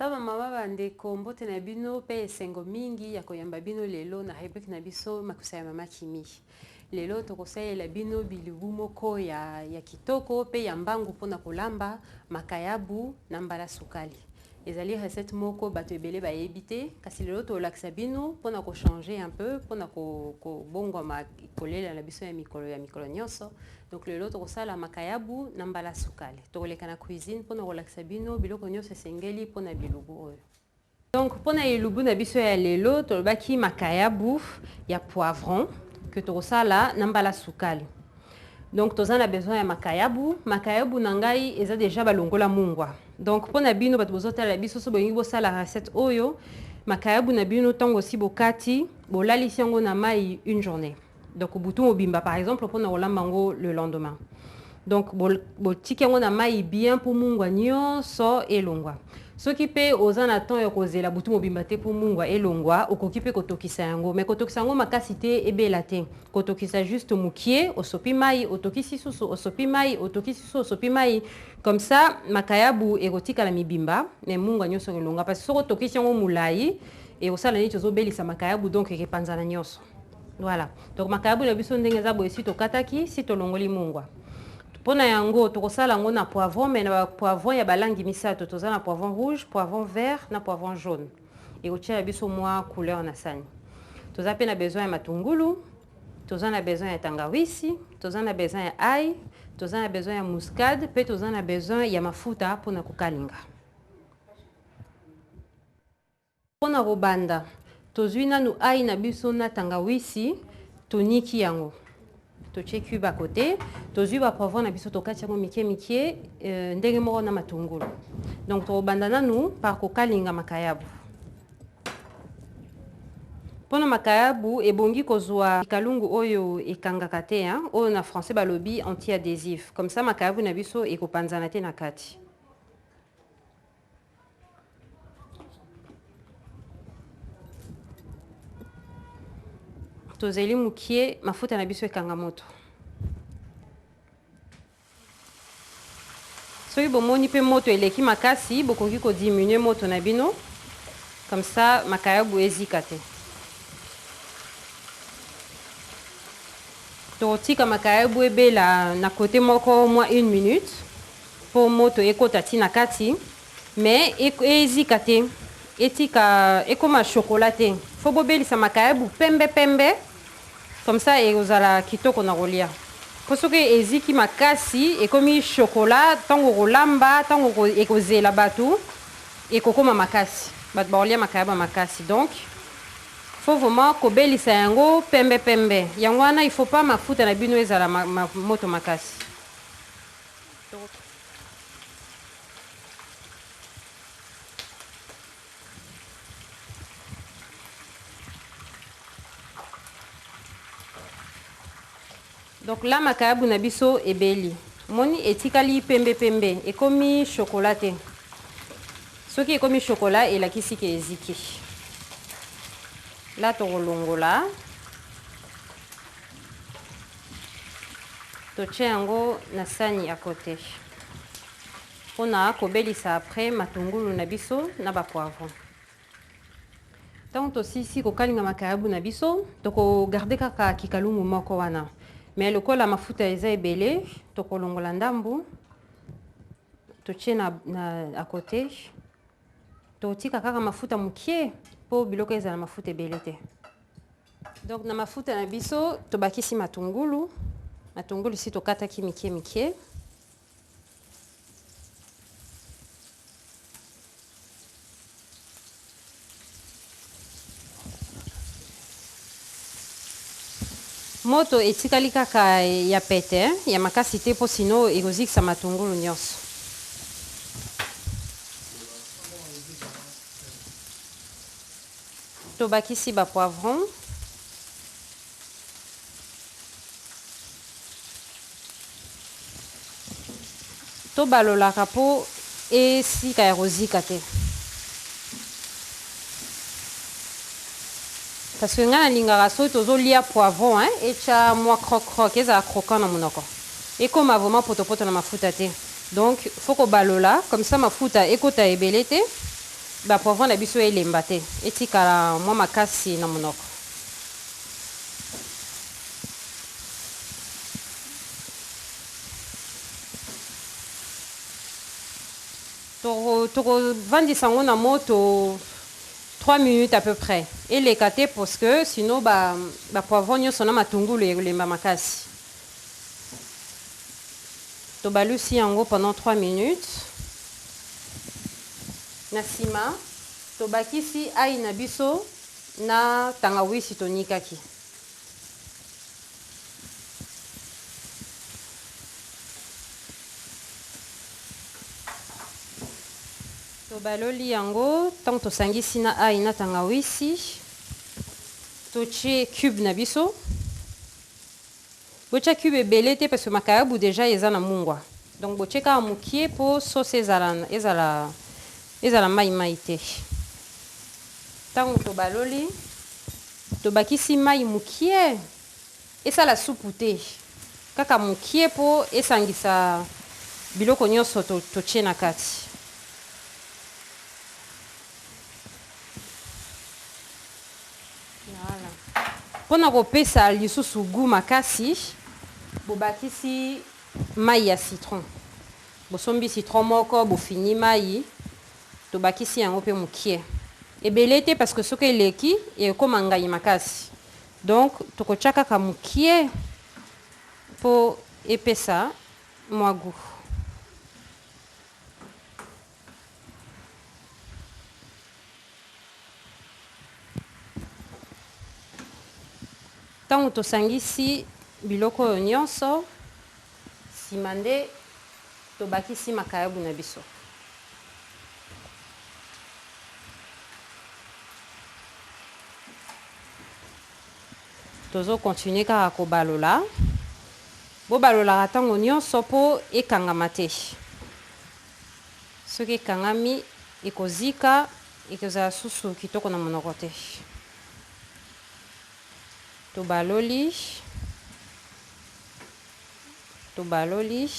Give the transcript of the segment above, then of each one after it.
Batata ba mama ba ndeko mbote na bino pe esengo mingi ya koyamba bino lelo na rubrique na biso makusa ya mama Kimi. Lelo tokosalela bino bilubu moko ya, ya kitoko pe ya mbangu mpona kolamba makayabu na mbala sukali. Ezali recette moko bato ebele bayebi te, kasi lelo tolakisa bino mpona ko changer un peu, mpona kobongwama kolela na biso ya mikolo ya mikolo nyonso. Donc lelo tokosala makayabu na mbala sukali. Tokoleka na cuisine mpona kolakisa bino biloko nyonso esengeli mpona bilubu oyo. Donc mpona elubu na biso ya lelo tolobaki makayabu ya poivron que tokosala na mbala sukali. Donc toza na besoin ya makayabu. Makayabu na ngai eza deja balongola mungwa. Donc mpona bino bato bozotala biso so bolingi bosala recette oyo, makayabu na bino ntango osi bokati, bolalisi yango na mai une journée. Donc butu mobimba par exemple mpona kolamba yango le lendemain. Donc botiki yango na mai bien mpo mungwa nyonso elongwa. Soki mpe oza na temps ya kozela butu mobimba te mpo mungwa elongwa, okoki mpe kotokisa yango, mais kotokisa yango makasi te, ebela te. Kotokisa juste mukie, osopi mai, otokisi susu, osopi mai, otokisi susu, osopi mai. Comme ça makayabu ekotikala mibimba, mais mungwa nyonso elongwa, parce que soki otokisi yango molayi ekosala neti ozobelisa makayabu, donc ekepanzana nyonso. Voilà. Donc makayabu na biso ndenge eza boye, si tokataki, si tolongoli mungwa. Mpona yango tokosala yango na poivron, mais na ba poivron ya balangi misato. Toza na poivron rouge, poivron vert na poivron jaune. Ekotiela biso mwa couleur na sani. Toza pe na besoin ya matungulu, toza na besoin ya tangawisi, toza na besoin ya ail, toza na besoin ya muscade, pe toza na besoin ya mafuta mpona kokalinga. Mpona kobanda, tozwi nanu ail na biso na tangawisi, toniki yango. Totie cube à côté, tozwi ba poivron na biso tokati yango mike mike, ndenge moko na matungulu. Donc tokobanda nanu par kokalinga makayabu. Mpona makayabu ebongi kozwa kalungu oyo ekangaka te, hein? Oyo na français balobi anti-adhésif. Comme ça makayabu na biso ekopanzana te na kati. Tozeli mukie mafuta na biso ekanga moto. Soki bomoni pe moto eleki makasi, bokoki ko diminuer moto na bino, comme ça makayabu ezika te. Tokotika makayabu ebela na cote moko mwa une minute po moto ekota ti na kati, mais ezika te, etika ekoma chocolat te. Faut bobelisa makayabu pembe pembe, comme ça ekozala kitoko na kolia. Po soki eziki makasi ekomi chocolat, tango okolamba, tango ekozela bato ekokoma makasi, bato bakolia makayabu makasi. Donc faut vraiment kobelisa yango pembe pembe. Yango wana il faut pas mafuta na bino ezala moto makasi. Donc là makayabu na biso ebeli. Moni etikali pembe pembe, ekomi chocolat te. Soki ekomi chocolat elakisi ke eziki. Là tokolongola. Totie yango na sani à côté. Pona kobelisa après matungulu na biso na ba poivron. Tango tosisi kokalinga makayabu na biso, toko garder kaka kikalungu moko wana. Mais lokola mafuta eza ebele, tokolongola ndambu, totie na, na à côté. Totika kaka mafuta mokie po biloko ezala mafuta ebele te. Donc na mafuta na biso tobakisi matungulu, matungulu si tokataki mike mike. Moto etikali kaka ya pete, ya makasi te po sino ekozikisa matungulu nyonso. Tobakisi ba poivron. Tobalolaka po esika ya kozika te. Parce que nga nalingaka soki tozolia poivron, hein, etya mwa croc croc, ezala croquant na monoko. Ekoma vraiment potopoto na mafuta te. Donc faut kobalola comme ça mafuta ekota ebele te. Ba poivron na biso elemba te, etikala mwa makasi na monoko. Tokovandisa yango na moto 3 minutes à peu près, eleka te, parce que sinon ba poivron nyonso na matungulu ekolemba makasi. Tobalusi yango pendant 3 minutes. Na nsima tobakisi ail na biso na tangawisi tonikaki. Tobaloli yango. Ntango tosangisi na ail na tangawisi, totie cube na biso. Botia cube ebele te, parce que makayabu déjà eza na mungwa, donc botie kaka mokie mpo sauce ezala mai mai te. Ntango tobaloli, tobakisi mai mokie, esala supu te, kaka mokie mpo esangisa biloko nyonso totie na kati. Voilà. Mpona kopesa lisusu goût makasi, bobakisi mai ya citron. Bosombi citron moko, bofini mai, tobakisi yango mpe mokie, ebele te, parce que soki eleki ekóma ngai makasi. Donc tokotia kaka mokie mpo epesa mwa goût. Ntango tosangisi biloko oyo nyonso, nsima nde tobakisi makayabu na biso. Tozocontinuer kaka kobalola. Bobalolaka ntango nyonso mpo ekangama te. Soki ekangami, ekozika, ekozala susu kitoko na monoko te. Tobaloli, tobaloli,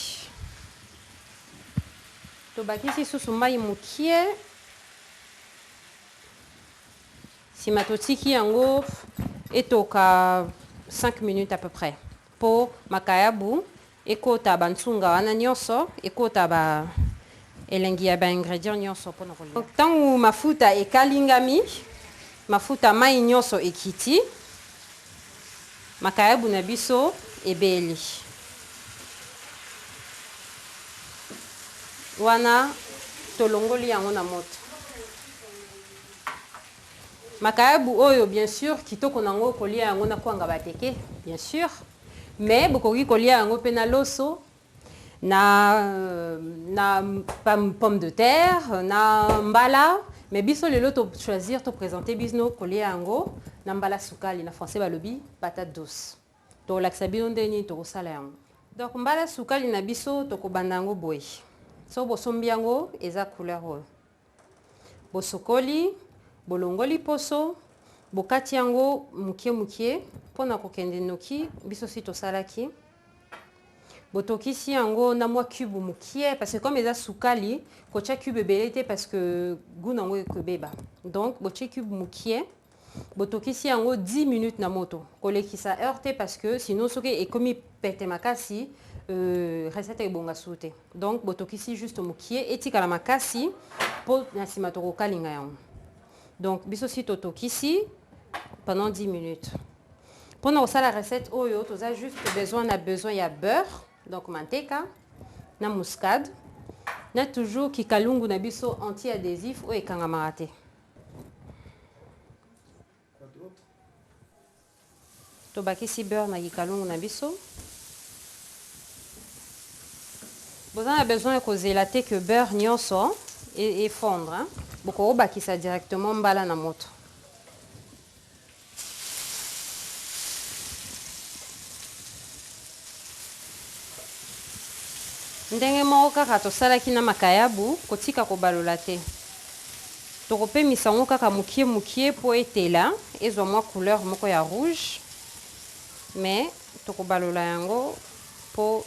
tobakisi susu mai mokie. Nsima totiki yango etoka 5 minutes à peu près, mpo makayabu ekota bantsunga wana nyonso, ekota ba elengi ya baingrédient nyonso mpona kolia. Ntango mafuta ekalingami, mafuta mai nyonso ekiti, makayabu na biso ebeli. Wana tolongoli yango na moto. Makayabu oyo, bien sûr, kitoko nango kolia yango na kwanga bateke, bien sûr, mais bokoki kolia yango mpe na loso, na pomme de terre, na mbala. Mais biso lelo tochoisir toprésenter bino kolia yango na mbala sukali, na français balobi patate douce. Tolakisa bino ndenge nini tokosala yango. Donc mbala sukali na biso, tokobanda yango boye. So bosombi yango, eza couleur oyo. Bosokoli, bolongoli poso, bokati yango mokie mokie mpona kokende noki. Biso si tosalaki, botokisi yango na mwa cube mokie, parce que comme eza sukali, kotia cube ebele te, parce que goût nango ekobeba. Donc botie cube mokie, botokisi yango 10 minutes na moto, kolekisa heure te, parce que sinon soki ekomi pete makasi, recette ebonga su te. Donc botokisi juste mokie, etikala makasi mpo na nsima tokokalinga yango. Donc biso si totokisi pendant 10 minutes. Mpona kosala recette oyo, toza juste besoin na besoin ya beurre, donc manteka, na muscade, na toujours kikalungu na biso anti adhésif oyo ekangamaka te. Quoi d'autre? Tobakisi beurre na kikalungu na biso. Boza na besoin ya kozela te que beurre nyonso efondre, hein? Bokobakisa directement mbala na moto. Ndenge moko kaka tosalaki na makayabu, kotika kobalola te. Tokopemisa yango kaka mokie mokie mpo etela, ezwa mwa couleur moko ya rouge, mais tokobalola yango mpo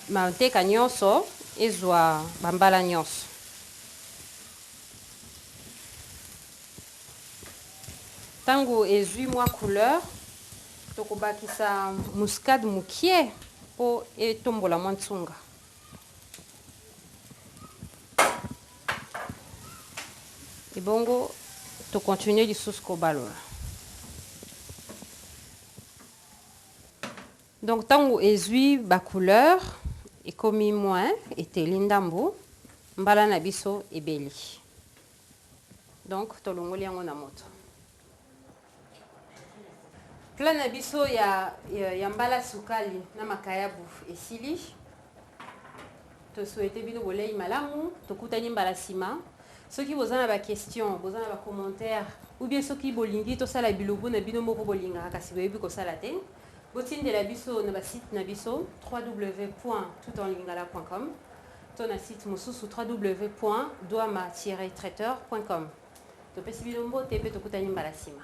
manteka nyonso ezwa bambala nyonso. Ntango ezwi mwa couleur, tokobakisa muscade mokie mpo etombola mwa ntsunga. Ebongo tokontinue lisusu kobalola. Donc ntango ezwi bacouleur, ekomi moins eteli ndambo, mbala na biso ebeli. Donc tolongoli yango na moto. Plat na biso ya mbala sukali na makayabu esili. Tosouhaite bino bolei malamu, tokutani mbala nsima. Soki boza na baquestion, boza na bacommentaire, ou bien soki bolingi tosala bilobu na bino moko bolingaka kasi boyebi kosala te, botindela biso na basite na biso www.toutenlingala.com to na site mosusu www.douama-traiteur.com. Topesi bino mbote mpe tokutani mbala nsima.